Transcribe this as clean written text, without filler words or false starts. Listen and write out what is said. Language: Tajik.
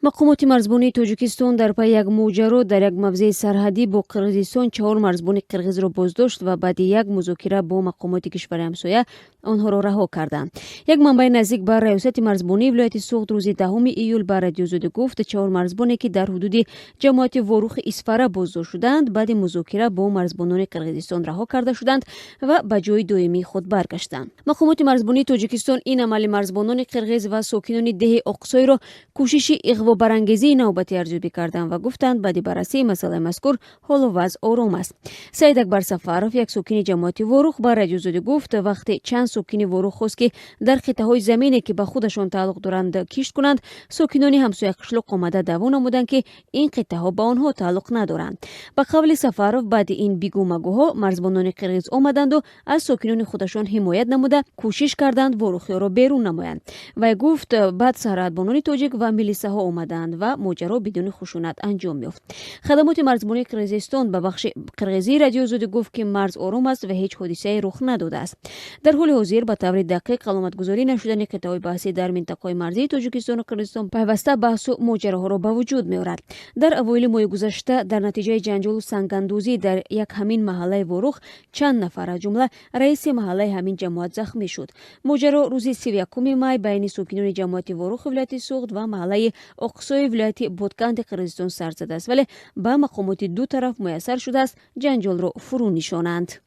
Мақомоти марзбонии Тоҷикистон дар пайи як моҷаро дар як мавзеи сарҳадӣ бо Қирғизистон чаҳор марзбони қирғизро боздошт ва баъди як музокира бо мақомоти кишвари ҳамсоя онҳоро раҳо карданд. Як манбаи наздик ба раёсати марзбонии вилояти Суғд рӯзи 10 июл ба Радиои Озодӣ гуфт, чаҳор марзбоне, ки дар ҳудуди ҷамоати Ворухи Исфара боздошт шуданд, баъди музокира бо марзбонони Қирғизистон раҳо карда шуданд ва ба ҷои доимии худ баргаштанд. Мақомоти марзбонии Тоҷикистон ин амали марзбонони қирғиз ва сокинони деҳи Оқсойро кӯшиши иғвобарангезии навбатӣ арзёбӣ карданд ва гуфтанд, баъди баррасии масъалаи мазкур ҳолу вазъ ором аст. Саид Акбар Сафаров, як сокини ҷамоати Ворух, ба Радиои Озодӣ гуфт, вақте чанд сокини Ворух хост, ки дар қитъаҳои замине, ки ба худашон тааллуқ доранд, кишт кунанд, сокинони ҳамсоя қишлоқ омада даъво намуданд, ки ин қитъаҳо ба онҳо тааллуқ надоранд. Ба қавли Сафаров, баъди ин бигӯмагӯҳо марзбонони қирғиз омаданду аз сокинони худашон ҳимоят намуда, кӯшиш карданд ворухиёро берун намоянд. Вай гуфт, баъд сарҳадбонони тоҷик ва милисаҳо омаданд ва моҷаро бидуни хушунат анҷом ёфт. Хадамоти марзбонии Қирғизистон ба бахши қирғизии Радиои Озодӣ гуфт, ки марз ором аст ва ҳеҷ ҳодисае рух надодааст. Дар ҳоли ҳозир ба таври дақиқ аломатгузорӣ нашудани қитъаҳои баҳсӣ дар минтақаҳои марзии Тоҷикистону Қирғизистон пайваста баҳсу моҷароҳоро ба вуҷуд меорад. Дар аввоили моҳи гузашта дар натиҷаи ҷанҷолу сангандозӣ дар як ҳамин маҳаллаи Ворух чанд нафар, аз ҷумла раиси маҳаллаи ҳамин ҷамоат, захмӣ шуд. Моҷаро рӯзи 31 май байни сокинони ҷамоати Ворухи вилояти Суғд ва маҳаллаи Оқсои вилояти Ботканди Қирғизистон сар задааст, вале ба мақомоти ду тараф муяссар шудааст ҷанҷолро фурӯ нишонанд.